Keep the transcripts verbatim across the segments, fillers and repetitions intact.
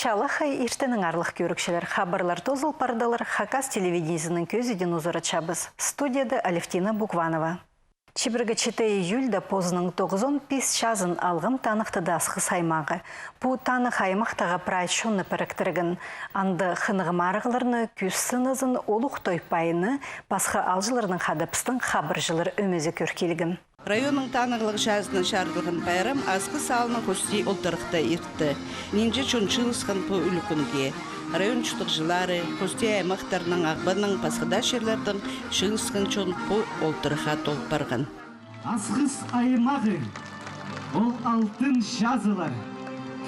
Алахай иртеннең, аарлығ кӧрігҷілер. Хабарлар тоозыл пардылар. Хакас телевидениезінің кӧзідиин узаратчабыс. Студияда Алевтина Букванова. Чибіргі читі июльда позының тоғызон пис чазын алғым таныхтады Асхыс аймағы. Пу таных аймахтағы прай чонны піріктірген. Анда хынығ марығларны, кӱс сынызын, улуғ той пайыны, пасха аалҷыларнаң хада пістің хабарҷылар ӧмезі кӧр килген. Районның танығлығ чазына чарыдылған пайрам Асхыс аалның хости олтырахта иртті. Нинҷе чон чыылысхан пу ӱлӱкӱнге. Район чуртағҷылары, хости аймахтарның, Ағбанның, пасха даа чирлердең чыылысхан чон пу олтырахха толып парған. Асхыс аймағы, ол алтын чазылар,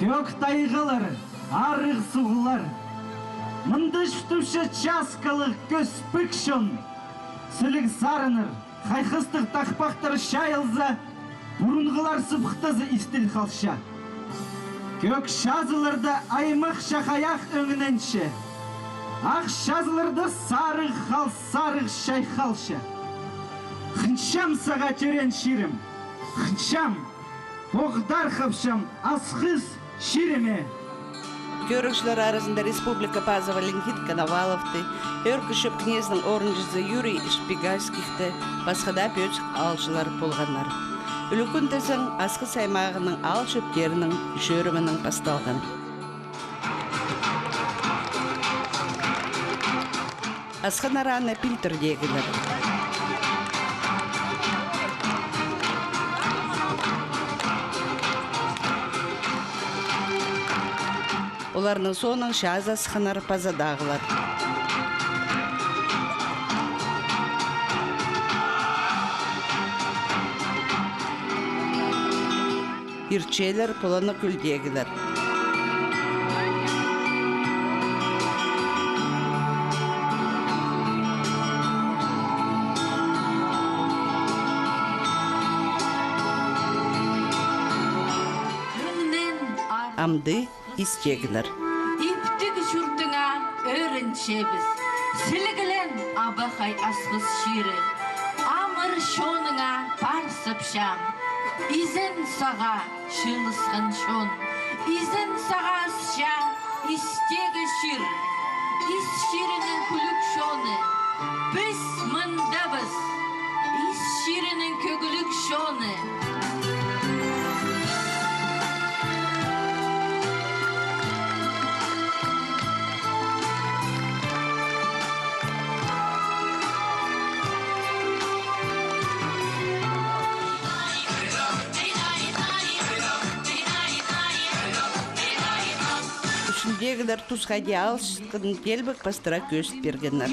кӧк тайғалар, арығ суғлар. Мында чуртапча часкалығ кӧспік чон, сіліг сарыннар, хайхастығ тахпахтар чайылза, пурунғылар сыбыхтазы истіл халча. Кӧк чазыларда аймах чахайах ӧңненче. Ах чазыларда сарығ хал сарығ чайхалча. Хынчам сағаа, тӧреен чирім, хынчам, поғдархапчам Асхыс чиріме. Кӧрігҷілер аразында республика пазы Валентин Коноваловты, Ӧӧркі Чӧп кнезінің орынҷызы Юрий Шпигальскихті, пасха даа пӧзік аалҷылар полғаннар. Ӱлӱкӱн тізең Асхыс аймағының аал чӧптерінің чӧрімінең пасталған. Асханнар аны пилтірдегілер. Оларның соонаң чазы асханнар пазадағылар. Иртчелер, пуланы кӧлдегілер. Амды истегілер. Иптіг чуртыңа ӧрінчебіс. Сіліглен, абахай Асхыс чирі. Амыр чоныңа пар сапчам. Изен сағаа чыылысхан чон. Изен сағаа асча истегі чир. Ис чирінің кӱлӱк чоны. Піс мындабыс. Ис чирінің кӧглік чоны. Ӱзіндегілер тусхайди алыс Кізін килбек пастыра кӧзіт пиргеннер.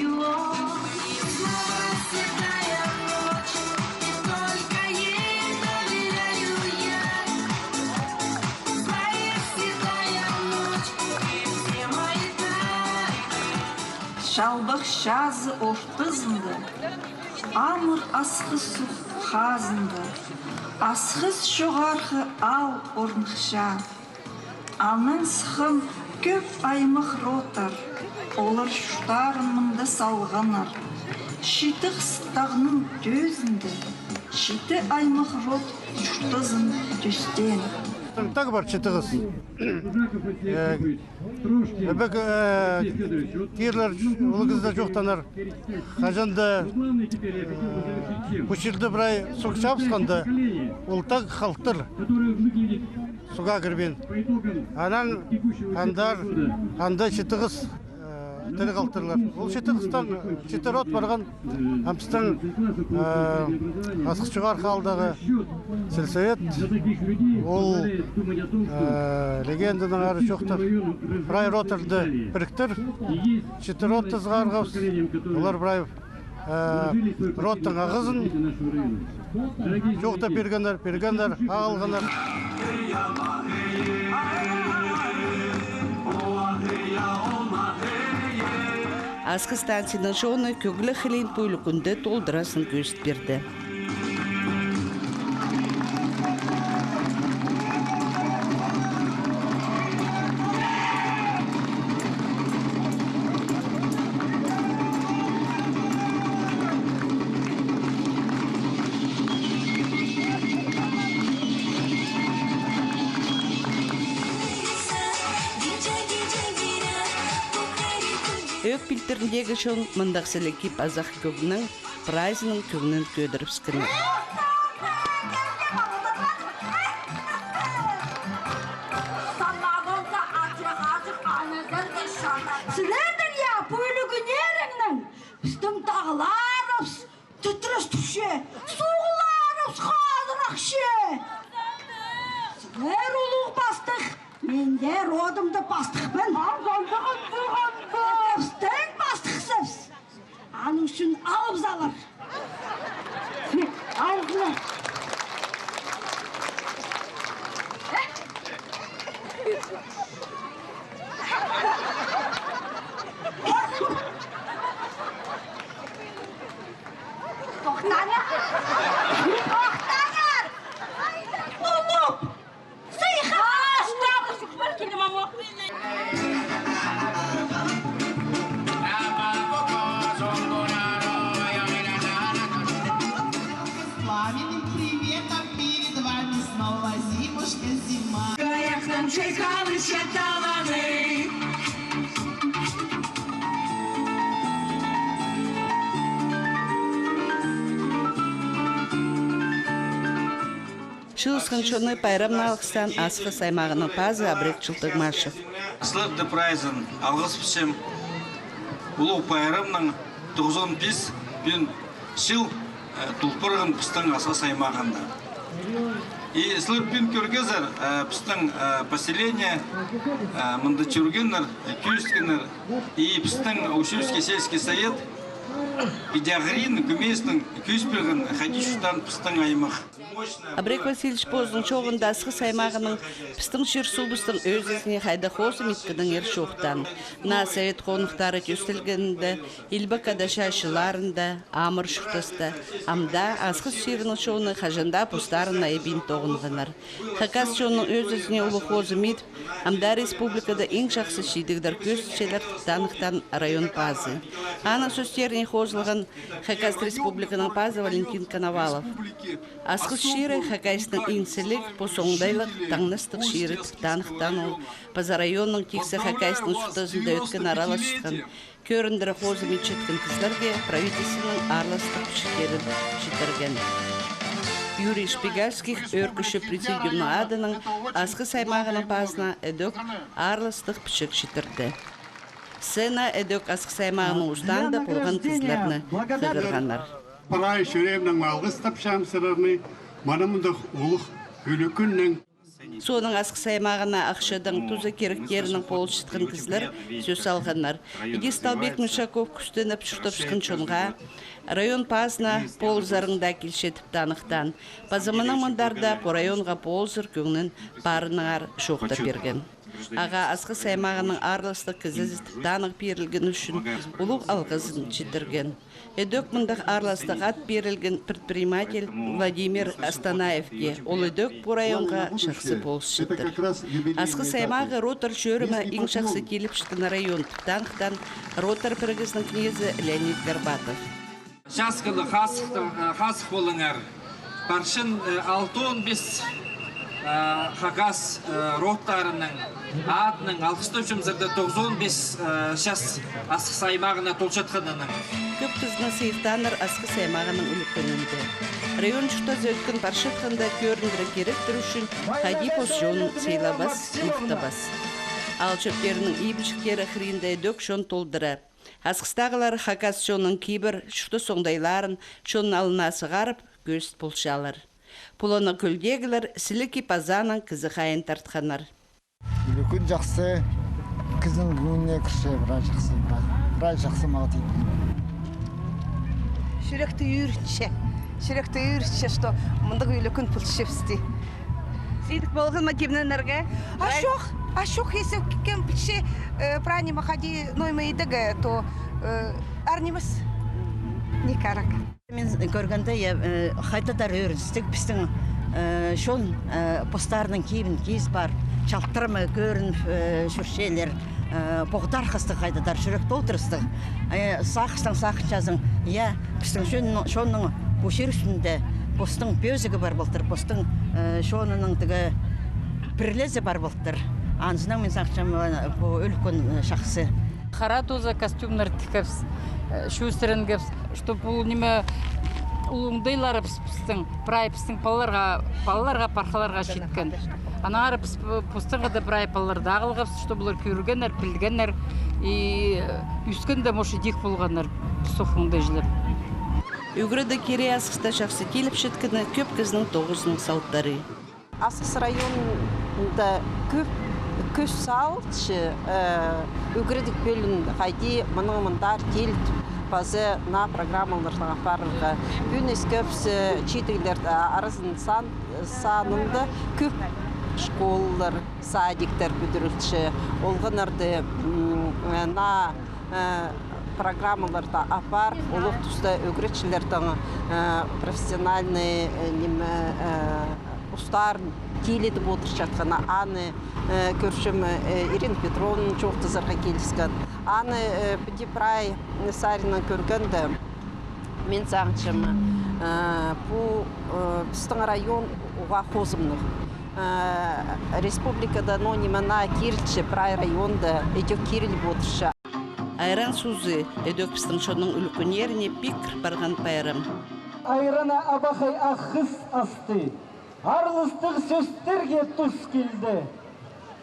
Чалбах чазы ортызында, амыр Асхыс суғ хазында, Асхыс чоғархы аал орныхча. Анаң сыххан кӧп аймах родтар, олар чурттарын мында салғаннар. Читі хыс тағның тӧзінде читі аймах род чуртазын тӧстеен. Тағ пар читі хыс. Э, ӧбек, э, кирлер улуғ кізі чоохтанар. Хаҷан даа, э, пу чирде прай суғ чабысханда, ол тағ халтыр. Суға кірбин. Анаң андар, анда читі хыс, э, тіріг халтырлар. Ол читі хыстаң читі род парған. Ам пістің, э, Асхыс чоғархы аалдағы сельсовет, ол, э, легенданаң ары чоохтап, прай родтарды піріктір, читі родты сығарғабыс. Олар прай Э, родтың ағазын чоохтап пиргеннер, пиргеннер, ағылғаннар. Асхыс станцияның чоны кӧглі хылиин пу ӱлӱкӱнде толдыразын кӧзіт пирді. Ӧӧк пилтіріндегі чон мындағ сіліг кип-азах кӧгнең прайзының кӧңнін кӧдірібіскеннер. Сілернің, я, пу ӱлӱкӱннеріңнең пістің тағларыбыс тітірістікче, суғларыбыс хазырахча. Сірер улуғ пастых, мин дее родымда пастыхпын. Пістің пастыхсыбыс. Аның ӱчӱн алғыс алар. Алғыс. Тохтаңар! Тохтаңар! Улуғ! Сыйға! Пламенным приветом перед вами снова зимушка, зима. Аяхтың чайхалышы таланы. Чыылысхан чонны пайрамнаң алғыстаан Асхыс аймағының пазы Абрек Чылтыгмашев. Сілерні прайзын алғыспасчам. Улуғ пайрамнаң, тоғызон пис пӱӱн чыл, э, тол парған пістің Асхыс аймағында. И сілер пӱӱн кӧргезер, э, пістің, э, поселение, э, мында чӧргеннер, э, кӧзіткеннер. И пістің Устюжский сельский совет, педиагрин, кӧместің кӧзіт пирген, хайди чуртаан пістің аймах. Абрек Васильевич позының чооғында Асхыс аймағының пістің чир-суубыстың ӧзізіне хайдағ хозым иткенінеңер чоохтаан. Наа совет хонухтары тӧстелгенінде, Илбек Ада чаа чылларында, амыр чуртаста, амда Асхыс чирінің чоны хаҷан даа постарын айабин тоғынғаннар. Хакас чонының ӧзізіне улуғ хозым идіп, амда республикада иң чахсы чидігдер кӧзітчелер тіп таныхтаан район пазы. Аның сӧстеріне хозылған Хакас Республиканың пазы Валентин Коновалов. Асхыс чирі Хакасияның иң сіліг, пос оңдайлығ, таңнастығ чирі тіп таныхтаан ол. Паза районның тиксі Хакасияның чуртазында ӧткін араласчатхан, кӧріндіре хозым итчеткен кізілерге правительствоның аарластығ пічіктерін читірген. Юрий Шпигальских ӧӧркіче президиумның адынаң Асхыс аймағының пазына ідӧк аарластығ пічік читірді. Сцена ідӧк Асхыс аймағының устаанда полған кізілерні хығырғаннар. Прай чӱреемнең алғыстапчам сірерні, мына мындағ улуғ ӱлӱкӱннең. Соонаң Асхыс аймағына ахчадаң туза киректерінең полысчатхан кізілер сӧс алғаннар. Иди Столбик Мишаков кӱстеніп чуртапчатхан чонға, район пазына полызарың даа килче тіп таныхтаан. Паза мынаң мындарда пу районға полызар кӧңнін паарынаңар чоохтап пирген. Ағаа Асхыс аймағының аарластығ кізізі тіп танығ пирілгені ӱчӱн улуғ алғызын читірген. Ідӧк мындағ аарластығ ат пирілген предприниматель Владимир Астанаевке. Ол ідӧк пу районға чахсы полысчатыр. Асхыс аймағы ротор чӧрімі иң чахсы тиліпчеткен район тіп таныхтаан ротор пірігізінің кнезі Леонид Горбатов. Часкалы хазых, э, хазых полыңар. Парчан, э, алтон пис, э, хакас, э, родтарының адынаң алғыстапчам сірерні тоғызон пис, э, час Асхыс аймағына толчатханнаң. Кӧп кізіні сыйыхтааннар Асхыс аймағының ӱлӱкӱнінде. Район чуртазы ӧткін парчатханда кӧріндіре киректер ӱчӱн хайди пос чонын сыйлабас, махтабас. Аал чӧптерінің ибінчектері хыринда ідӧк чон толдыра. Асхыстағылар хакас чонның кибір чуртас оңдайларын чон алнына сығарып кӧзіт полчалар. Пуланы кӧлдегілер сіліг кип-азаанаң кізі хайиин тартханнар. Ӱлӱкӱн чахсы, кізінің кӧңніне кірче, прай чахсы, прай, прай чахсы, мағаа тидім. Чӱректі ӱрінче, чӱректі ӱрінче, что мындағ ӱлӱкӱн пілчебісті. Сидік полған ма кимнеңерге? А чох, а чох, если кем пілче, э, прай ниме хайди, ноо ниме идерге, то, э, аар нимес. Никак. Мин кӧргенде, я, э, хайдағ-да ӱріністіг пістің, э, чон, э, постарының кибін кизіп пар, чалтырама кӧрініп, э, чӧрчелер, э, поғдархастығ хайдағ-да, чӱрек толдырыстығ. Э, сағыстаң сағынчазың, я, пістің чон-, чонның пу чир ӱстӱнде постың пӧзігі пар полтыр, постың, э, чонының тігі пірлезі пар полтыр. Анзынаң мин сағынчам, э, пу ӱлӱкӱн, э, чахсы. Хара туза костюмнар тіккебіс, э, чӧстіренгебіс, чтоб ол ниме, ол оңдайларыбыс пістің, прай пістің палаларға, палаларға, пархаларға читкен. Аннаңар піс пу-, постың хада прай палаларды ағылғабыс, чтоб олар кӧргеннер, пілгеннер, и, э, ӧскенде, может, идӧк полғаннар, піс ох оңдайҷылар. Ӱгредіг кирее Асхыста чахсы киліп читкені кӧп кізінің тоғызының салтары. Асхыс районында кӧп кӱс салча, э, ӱгредіг пӧлиин хайди мының мындар килтіп, паза наа программаларны апарарға. Пӱӱн ӧскебіс, э, чидіглер, а, аразын сан-, санында кӧп школалар, садиктер пӱдірілче. Олғаннарны, м, э, наа э, программаларны апарып, олох туста ӱгретчілернің, э, профессиональный, э, ниме, э, устарын тилідіп одырчатханы, аны, э, кӧрчем, э, Ирина Петровна чоохтазарға киліскен. Аны, э, піди прай саринаң кӧргенде, мин сағынчам, э, пу, э, пістің район уғаа хозымнығ. Э, республикада, ну, ниме, наа кирілче, прай районда идӧк киріліп одырча. Айран суузы, идӧк пістің чонның ӱлӱкӱннеріне пик кір парған пайрам. Айран абахай ах хыс асты. Аарластығ сӧстерге тус килді.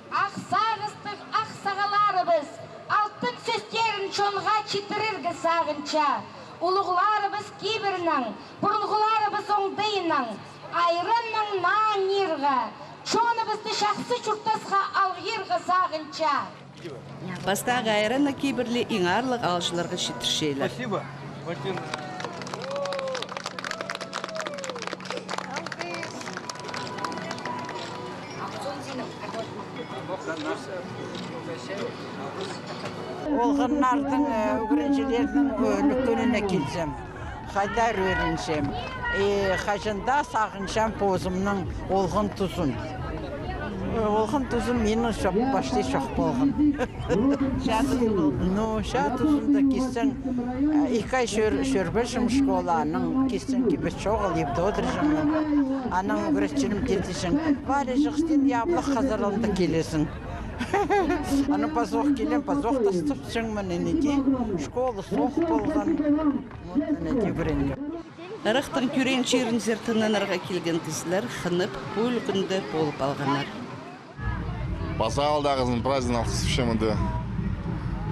Ах сағыстығ ах сағаларыбыс алтын сӧстерін чонға читірерге сағынча. Улуғларыбыс кибірнең, пурунғыларыбыс оңдайнаң, айраннаң наа нирға, чоныбысты чахсы чуртасха алғирға сағынча. Пастағы айранны кибірлі иң аарлығ аалҷыларға читірчелер. Спасибо. Олғаннарның, э, ӱгренҷілернің, э, ӱлӱкӱніне килзем, хайдар ӧрінчем. И хаҷан даа сағынчам позымның олған тузын. Э, олған тузым минің чох, почти чох полған. Чаа тузында. Ну, чаа тузында килзең, э, ікі ай чӧр-, чӧрбеҷең школанаң, килзең кибет чоғыл, ибде одырҷаң. Анаң ӱгретчілерім тидіҷең: «Варя, чох, син яблах хазырланда килезің». Анаң пазох килем, пазох тастапчаң мин, ана иди школа соох полған. Вот, ана иди ӱгренгем. Ырахтың тӧреен чирінзер тынанарға килген кізілер хынып, пу ӱлӱкӱнде полып алғаннар. Паза аалдағызын праздникнең алғыстапчам анда.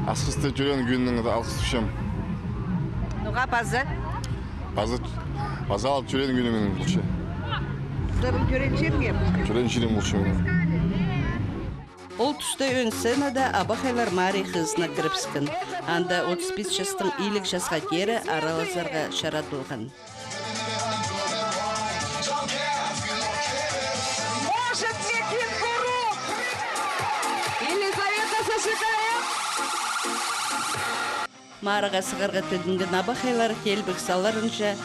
Асхыстың тӧреен кӱнінең алғыстапчам. Ноға паза? Паза, паза аал тӧреен кӱнінең полча. Сірернің тӧреен чиріңер? Тӧреен чирім полча минің. Ол туста ӧӧн сценада абахайлар марығ хызына кірібіскен. Анда отыс пис частаң илиг часха теере араласарға чарадылған. Может, не кенгуру? Елизавета зажигает. Марығға сығарға тідінген абахайлар теелбек саларынҷа,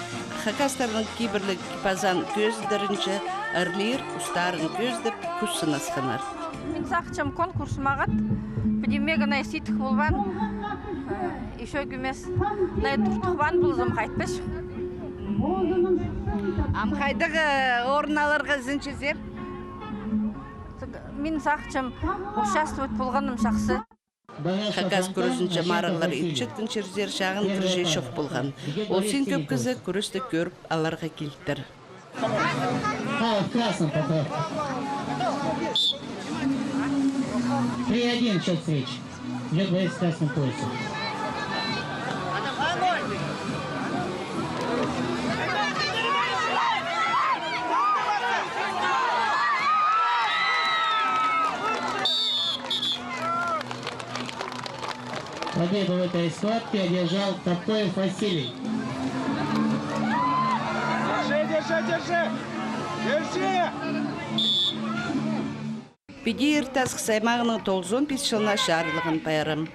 хакастарның кибірліг кип-азаан кӧзідерінҷе, арлир устарын кӧзідіп, кӱс сынасханнар. Мин сағынчам, конкурс мағат, піди мағаа на сидік полбаан, э, ещё кӧмес на туртухпаан ползам, хайтпас. Ам хайдағ, э, орын аларға ізенчезер? Мин сағынчам, участвовать полғаным чахсы. Хакас кӱрезінҷе марығлар итчеткен чирзер чағын кірҷе чох полған. Ол син кӧп кізі кӱресті кӧріп аларға килтір. А, в красном пока. Три один счёт встречи. Идёт боец в красном поясе. Победу в этой схватке одержал Топоев Василий. Держи, держи, держи! Держи! Піди ирте Асхыс аймағының тоғызон пис чылына чарылған пайрам.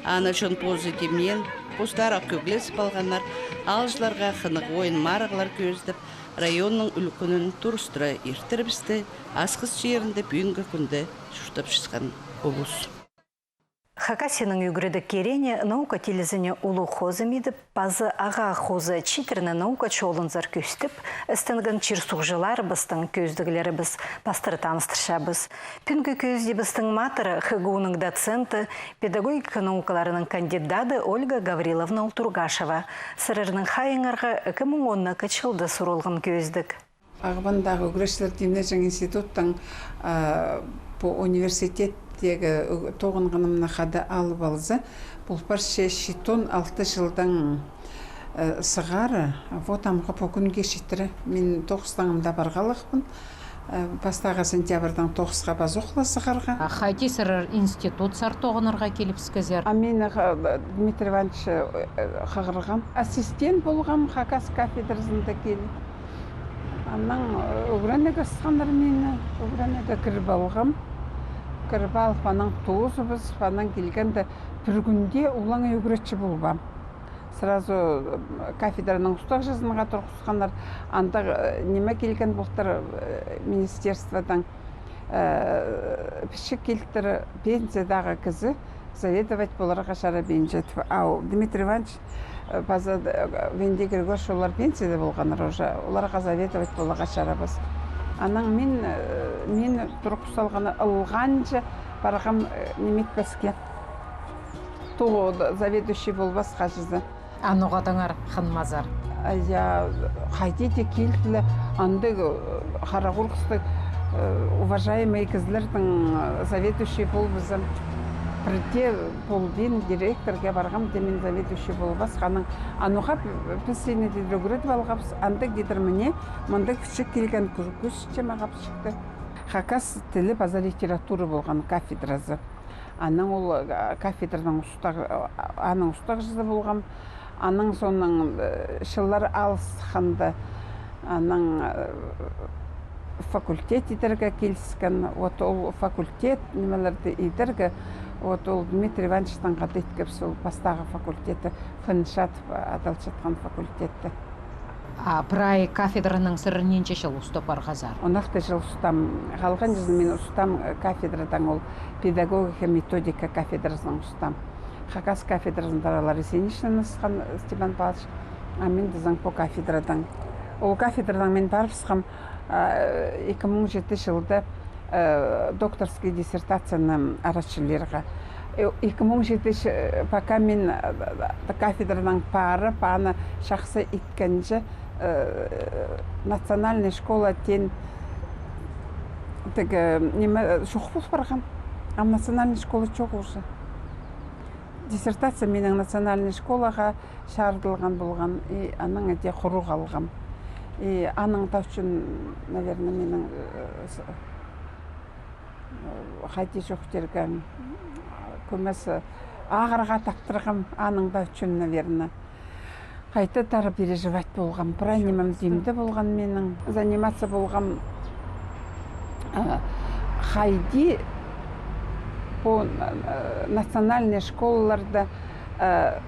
Аны чон позы тимнеен, постары ах кӧглезіп алғаннар, аалҷыларға хынығ ойын-марығлар кӧзідіп, районның ӱлӱкӱнін турыстыра иртірібісті Асхыс чирінде пӱӱнгі кӱнде чуртапчатхан улус. Хакасияның ӱгредіг киреені наука тилізіне улуғ хозым идіп, пазы ағаа хозы читіре наука чолынзар кӧстеп, істенген чир-суғҷыларыбыстың кӧзідіглерібіс пастыра таныстырчабыс. Пӱӱнгі кӧзідібістің матыры ХГУ-ның доценті, педагогика наукаларының кандидаты Ольга Гавриловна Ултургашева. Сірернің хайииңарға ікі муң он ікі чылда сурылған кӧзідіг. Ағбандағы ӱгретчілер тимнеҷең институттың, а, пу университеттегі ӱг-, тоғынғанымны хада алып алза, пу парча читон алты чылдаң, э, сығара, вот амғы пу кӱнге читіре. Мин тоғыстаңымда парғалахпын. Э, пастағы сентябрьдаң тоғысха пазох ла сығарға. А хайди сірер институтсар тоғынарға килібіскезер? А мині, ха-, Дмитрий Иванович, э, хығырған. Ассистент полғам, хакас кафедразында кил. Анаң, э, ӱгренерге ысханнар мині, ӱгренерге кіріп алғам. Кіріп алып, анаң тоозыбыс, анаң килгенде пір кӱнде олаңай ӱгретчі полбаам. Сразу, э, кафедраның устағҷызынға турғысханнар, анда, э, ниме килген полтыр, э, министерстводаң, э, пічік килтір, пенсиядағы кізі, заведовать поларға чарабинча тіп. А ол Дмитрий Иванович, э, паза, э, Венди Григорьевич, олар пенсияда полғаннар уже, оларға заведовать поларға чарабас. Анаң мин, э, мин турғыс салғаны ылғанҷа парғам, э, ниме итпеске. Тулу заведующий полбасха чізе. А ноға таңар хынмазар? А я, хайди дее килді ле, андағ, э, харағурғыстығ, э, уважаемый кізілернің, э, заведующий полбазам. Пірдее полбин, директорға парғам дее, мин заведующий полбасхам. А ноға піс сині дее ӱгредіп алғабыс, андағ дидір, міне, мындағ пічік килген, кӱс-, кӱсче мағаа пічікті. Хакас тілі паза литература полған кафедразы. Анаң ол, а, кафедраның устағ-, а, аның устағҷызы полғам. Анаң соонаң, э, чыллар алысханда, анаң, э, факультет идерге киліскен. Вот ол факультет, нимелерді идерге, вот ол Дмитрий Ивановичтең хада иткебіс ол пастағы факультетті, ФНШ тіп адалчатхан факультетті. А прай кафедранаң сірер нинҷе чыл устап парғазар? Он алты чыл устаам. Халған чылын мин устаам, э, кафедрадаң, ол педагогика, методика кафедразынаң устаам. Хакас кафедразында Лариса Ильиничнанаң ысхан, э, Степан Павлович, а мин тізең пу кафедрадаң. Ол кафедрадаң мин парыбысхам, а, ікі муң читі чылда, э, докторский диссертацияны араза чӧлирге. Э, ікі муң читі ч-, э, пока мин, э, кафедрадаң парып, аны чахсы иткенҷе, э, национальная школа теен тігі, ниме, э, чох пол парған. Ам национальная школа чох уже. Диссертация минің национальная школаға чарыдылған полған, и анаң іди хуруғ алғам. И аның даа ӱчӱн, наверное, минің, э, с-, э, хайди чох тирге, кӧмес, э, ағырға таптырғам аның даа ӱчӱн, наверное. Хайди-да переживать полғам. Прай нимем тимде полған минің. Заниматься полғам, э, хайди пу, э, национальный школаларда, э,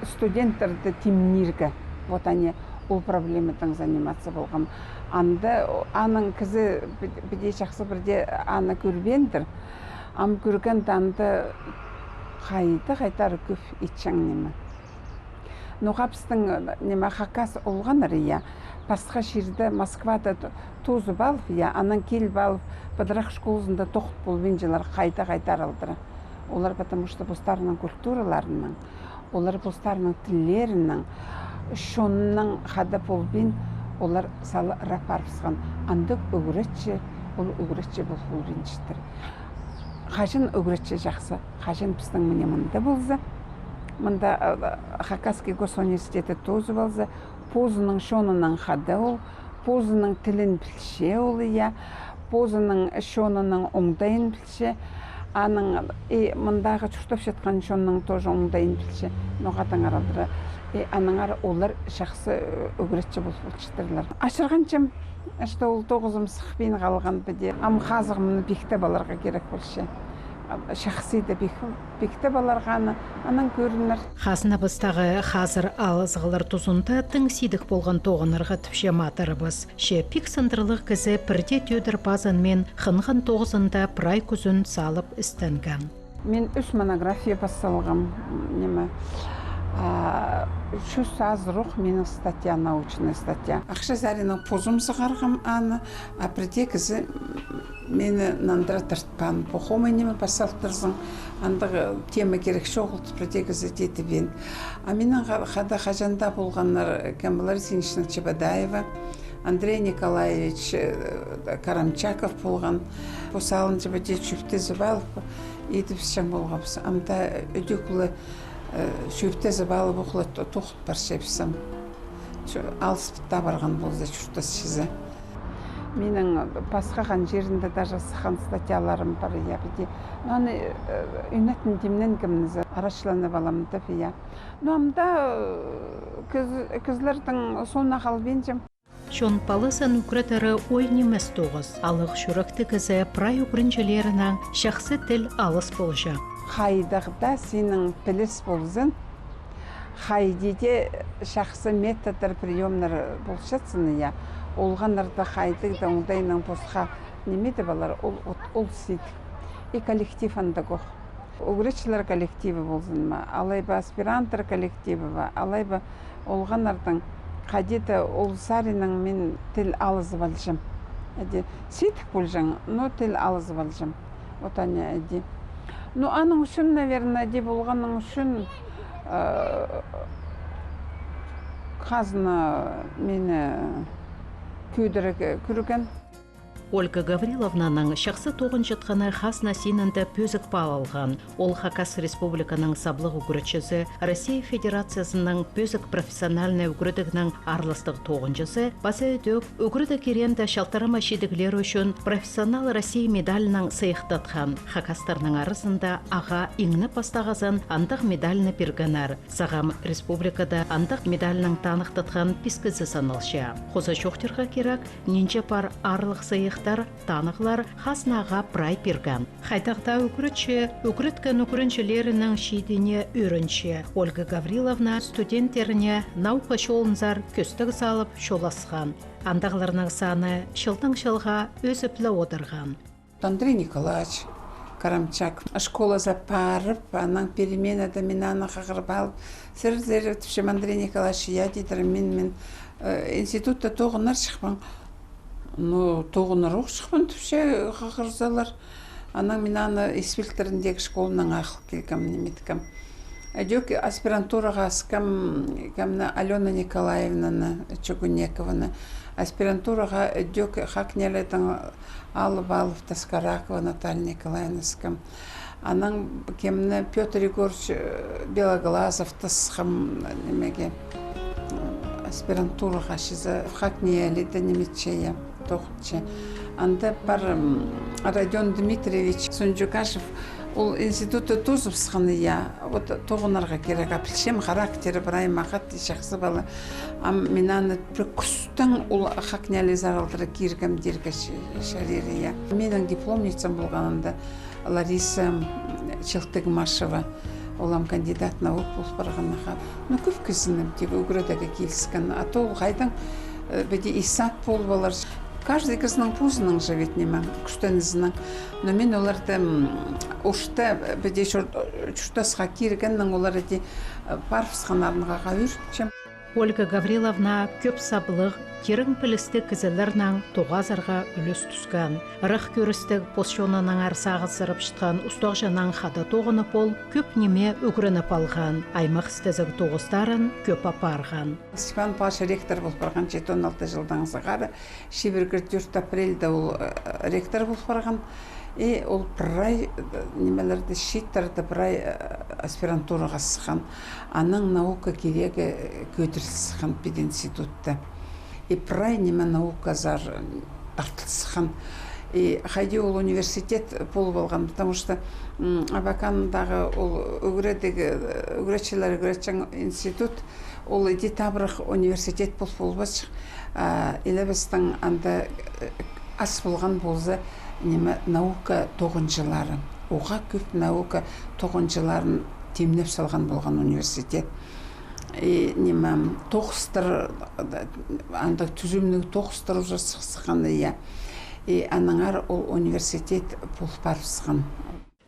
студенттерді тимнирге. Вот аны ол проблемадаң заниматься полғам. Анда, о, аның кізі пі-, піди чахсы пірдее аны кӧрбеендір. Ам кӧргенде анда хайди-хайдар кӧп итчең ниме. Ноға пістің, э, ниме, хакас олғаннар, я, пасха чирде, Москвада т-, тоозып алып, я, анаң киліп алып, пыдырах школазында тоғын полбинчалар, хайди-хайдар алдыра. Олар потому что постарының культураларынаң, олар постарының тіллерінең, чоннаң хада полбин, олар сала ырап парыбысхан. Андағ ӱгретчі, ол ӱгретчі пол полбинчатыр. Хаҷан ӱгретчі чахсы, хаҷан пістің мына мында полза, мында, э, Хакасский госуниверситетті тоозып алза, позының чонынаң хада ол, позының тілін пілче ол, я, позының чонынаң оңдайын пілче, аның и мындағы чуртапчатхан чонның тоже оңдайын пілче, ноға таңар алдыра. И аннаңар олар чахсы, э, ӱгретчі пол полчатырлар. Ачырғанчам, что ол тоғызым сыхпин халған піди. Ам хазығ мыны пиктеп аларға кирек полча. Чахсы иде пик-, пиктеп аларға аны, анаң кӧрінер. Хазнабыстағы хазыр алызығлар тузында тың сидік полған тоғынарға тіпче матырыбыс. Че пик сындырлығ кізі пірдее тӧдір пазынмин хынған тоғызында прай кӱзін салып істенген. Мин ӱс монография пас салғам, ниме, а, чӱс азырох минің статья, научная статья. Ахча саринаң позым сығарғам аны, а пірдее кізі мині нандыра тартпаан. Похомай ниме пас салтырзың, андағ тема кирек чоғыл, пірдее кізі тидібеен. А минің ха-, хада хаҷан даа полғаннар, кем, Лариса Ильинична Чебодаева, Андрей Николаевич, э, Карамчаков полған. Пос алынҷа піди чӧптезіп алып, идібісчең полғабыс. Амды ідӧк ла, э, чӧптезіп алып, ох ла то-, тоғын парчабыс ам. Чо-, алыс пыт таа парған полза, чуртас чізе. Минің пасха хан чирінде даже сыххан статьяларым пар, я, піди. Но аны, э, ӱнетін тимненгем нооза, арачланып алам тіп, я. Но амды, э, кіз-, кізілернің соонына халбинчам. Чон палазын ӱгредері оой нимес тоғыс. Алығ чӱректіг кізі прай ӱгренҷілерінең чахсы тіл алыс полҷаң. Хайдағ даа синің піліс ползын, хайди даа чахсы методтар, приёмнар полчатсыны, я. Олғаннарда хайдағ даа оңдайнаң посха ниме дее полар, ол, ол, ол сидік. И коллектив андағ ох. Ӱгретчілер коллективі ползын ма, алай ба аспиранттар коллективі ба, алай ба олғаннарның, хайди даа ол саринаң мин тіл алызып алҷам. Іди, сидік полҷаң, но тіл алызып алҷам. Вот ана, іди. Ну, аның ӱчӱн, наверное, іди полғанның ӱчӱн, э, хазна мині кӧдіре кӧрген. Ольга Гавриловнаның чахсы тоғынчатханы хазна синінде пӧзік паал алған. Ол Хакас Республиканың саблығ ӱгретчізі, Россия Федерациязының пӧзік профессиональнай ӱгредігнің аарластығ тоғынҷызы, паза ідӧк ӱгредіг иреенде чалтырама чидіглері ӱчӱн профессионал России медалінаң сыйыхтатхан. Хакастарның аразында ағаа иң не пастағызын андағ медальны пиргеннер. Сағам республикада андағ медальнаң таныхтатхан пис кізі саналча. Хоза чоохтирға кирек, нинҷе пар аарлығ сыйыхтар, таныхтығлар хазна ағаа прай пирген. Хайдағ даа ӱгретчі ӱгреткен ӱгренҷілерінің чиитіне ӧрінче. Ольга Гавриловна студенттеріне наука чолынзар кӧстіг салып чоласхан. Андағларның саны чылдаң чылға ӧзіп ле одырған. Андрей Николаевич Карамчак школазар парып, анаң переменада мин аны хығырып алып, сірер, сірер, тіпчем, Андрей Николаевич, я, тидір, мин, мин, э, институтта тоғынарҷыхпын. Ну, тоғынар охчыхпын, тіпче, хығырзалар. Анаң мин аны Ис пилтіріндегі школанаң ағыл килгем, ниме иткем. Ідӧк аспирантураға ысхам, кемні, Алёна Николаевнаны Чугунекованы. Аспирантураға ідӧк ХакНИИЯЛИ-даң Алла Павловна Скоракова Наталья Николаевна ысхам. Анаң кемні, Пётр Егорович, э, Белоглазовты ысхам, нимеге, э, аспирантураға чізе, ХакНИИЯЛИ-да ниме итче, я, тоғынча. Анда пар, м, Родион Дмитриевич Сунчугашев, ол институтты тоозыбысханы, я, вот тоғынарға кирек, а пілчем, характері прай мағат чахсы пала. Ам мин аны пір кӱстең ол ХакНИИЯЛИ-зар алдыра киргем тирге ча-, чарир, я. Минің дипломницам полған анда Лариса, м, Челтыгмашева. Ол ам кандидат наук пол парғанға. Ну, кӧп кізіні тігі ӱгредерге киліскен. А то ол хайдаң, э, піди исап пол полар. Каждый кізінің позының же ведь ниме, кӱстенізінің. Но мин оларды, м, орта, э, піди чур-, чуртасха киргеннең олар іди, э, парыбысханнарын ағаа ӧрінчем. Ольга Гавриловна кӧп саблығ, тирең пілістіг кізілернең тоғазарға ӱлӱс тӱскен. Ырах кӧрістіг, пос чонынаңар сағызырапчатхан устағҷынаң хада тоғынып, ол кӧп ниме ӱгреніп алған, аймах істезіг тоғыстарын кӧп апарған. Степан Павлович ректор пол парған читі он алты чылдаң сығара, чибіргі тӧрт апрельде ол, э, ректор пол парған. И ол прай, э, нимелерді, чииттерді прай, э, аспирантураға сыххан. Аның наука кирегі, э, кӧдіріл сыххан під институтта. И прай ниме науказар, м, тартыл сыххан. И хайди ол университет полып алған, потому что, м, Абакандағы ол ӱгредіг, э, ӱгретчілер ӱгретчең институт, ол іди табырах университет пол полбасчых. А, илебістің анда, э, ас полған полза, ниме, наука тоғынҷылары. Оға кӧп наука тоғынҷыларын тимнеп салған полған университет. И, ниме, тоғыстар, анда тӱзімніг тоғыстар уже сых-, сыххан, я. И аннаңар ол университет пол парыбысхан.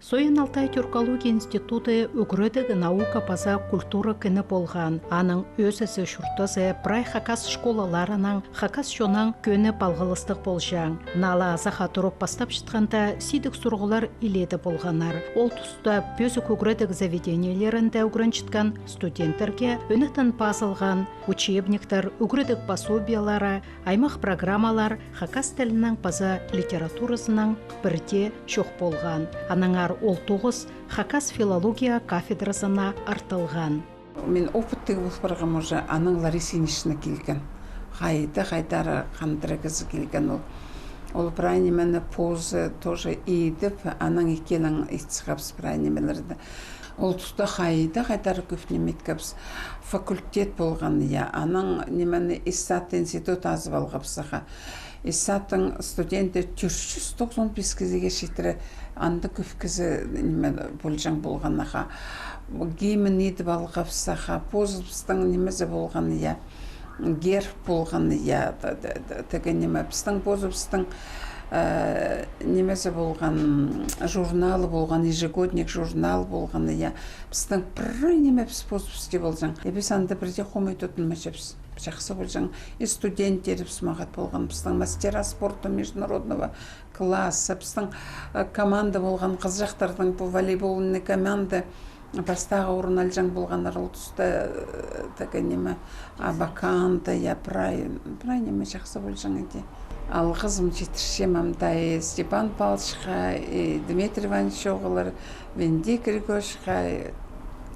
Соян Алтай тюркология институты ӱгредіг, наука паза культура кіні полған. Аның ӧзізі, чуртазы прай хакас школаларынаң, хакас чоннаң кӧні палғалыстығ полҷаң. Наа ла азахха турып пастапчатханда, сидік сурығлар илееде полғаннар. Ол туста пӧзік ӱгредіг заведениелерінде ӱгренчеткен студенттерге ӧнетін пазылған учебниктер, ӱгредіг пособиелері, аймах программалар хакас тілінең паза литературазынаң пірдее чох полған. Аннаңар ол тоғыс хакас филология кафедразына артылған. Мин опыттығ пол парғам уже, анаң Лариса Ильинична килген. Хайда, хайдар хандыра кізі килген ол. Ол прай нимені позы тоже идіп, анаң ікӧлең ит сығабыс прай нимелерді. Ол туста хайда, хайдар кӧп ниме иткебіс. Факультет полған, я, анаң нимені ИСАТ институт азып алғабыс саха. ИСАТ-тың студенті тӧрт чӱс тоғызон пис кізіге читіре, анда кӧп кізі ниме полҷаң полған аха. Гимн идіп алғабыс саха, позыбыстың нимезі полған, я, герб полған, я, та-, та-, та-, тігі ниме, пістің позыбыстың, э, нимезі полған, журналы полған, ежегодник журнал полған, я. Пістің пір ниме піс позыбысты полҷаң. Э, піс анда пірдее хомай тудынмаҷаңмыс. Чахсы полҷаң. И студенттерібіс мағат полған. Пістің мастера спорта международного класса, пістің, э, команда полған, хызыҷахтарның пу волейболный команда пастағы орын алҷаң полғаннар ол туста, э, тігі ниме, Абаканда, я, прай, прай ниме чахсы полҷаң иди. Алғызым читірчем амды Степан Павловичха, и Дмитрий Иванович оғыллар, Венедикт Григорьевичха, и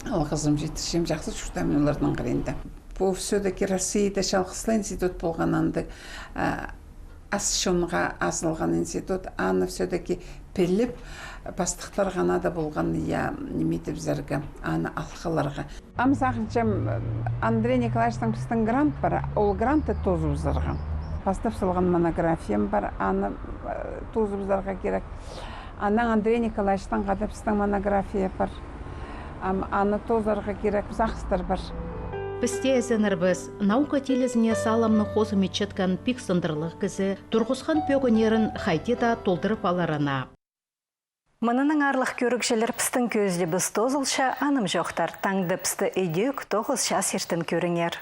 алғызым читірчем, чахсы чуртаам мин оларның хыринда. Пу всё-таки Россияда чалғыс ла институт полған андағ, а, ас чонға азылған институт, аны всё-таки піліп, пастыхтарға надо полған, я, ниме идібізерге, аны алғыларға. Ам сағынчам, Андрей Николаевичтің пістің грант пар, ол грантты тоозыбызарға. Пастап салған монографиям пар, аны, э, тоозыбызарға кирек. Анаң Андрей Николаевичтің хада пістің монография пар. Ам аны тоозарға кирек, сағыстар пар. Піс тее ізенербіс наука тилізіне салымны хозым итчеткен пик сындырлығ кізі турғысхан пӧгіннерін хайди даа толдырып аларына. Мынынаң, аарлығ кӧрігҷілер, пістің кӧзідібіс тоозылча, анымҷохтар. Таңда пісті идӧк тоғыс час иртен кӧріңер.